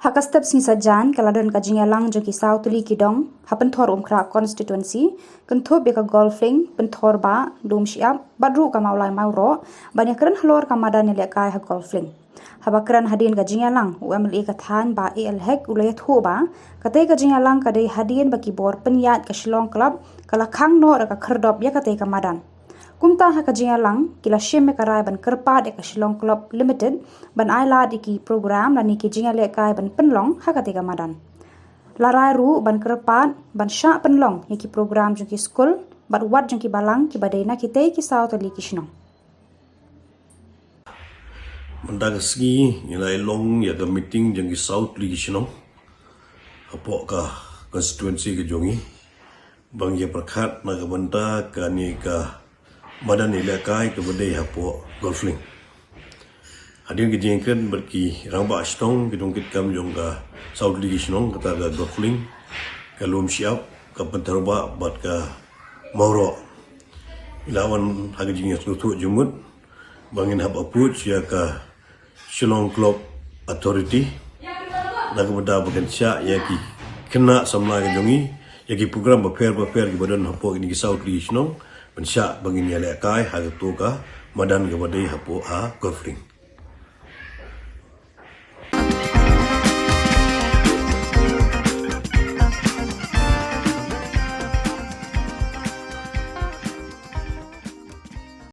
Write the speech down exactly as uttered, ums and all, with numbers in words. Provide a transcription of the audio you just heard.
Ha ka step sngi Saitjaiñ ka la don ka jingïalang jong ki saw tylli ki dong ha Pynthorumkhrah constituency, kynthup ïa ka Golfling, Pynthorumkhrah, Lumshyiap bad ruh ka Mawlai Mawroh ban ïakren halor ka madan ïalehkai ha Golfling. Haba kren hadien ka jingïalang, u M L A ka thaiñ Bah A L Hek u la ïathuh ba katei ka jingïalang ka dei hadien ba ki bor pynïaid ka Shillong Club ka la khang noh da ka khyrdop ïa katei ka madan. Kumta ha ka jingïalang ki la shim ïa ka rai ban kyrpad ïa ka Shillong Club Limited ban ai lad ïa ki program lane ki jingïalehkai ban pynlong ha katei ka madan. La rai ruh ban kyrpad ban shah pynlong ïa ki program jong ki skul bad wat jong ki balang kiba dei na kitei ki saw tylli ki shnong. Mynta ka sngi ngi la ïa long ïa ka meeting jong ki saw tylli ki shnong hapoh ka constituency ka jong ngi ban ïa pyrkhat na ka bynta kane ka madan ïalehkai kaba dei hapoh Golfling. Hadien ka jingïakren bad ki rangbah shnong, ki nongkitkam jong ka saw tylli ki shnong, kata ka Golfling, ka Lumshyiap, ka Pynthorumkhrah bad ka Mawroh, ngi la wan ha ka jingïasngewthuh jingmut ba ngin hap approach ïa ka Shillong Club Authority na ka bynta ba kan shah ïa ki khynnah samla ka jong ngi ïa ki program bapher bapher kiba don hapoh kine ki saw tylli ki shnong ban shah ba ngin ïalehkai ha kato ka madan kaba dei hapoh ha Golfling.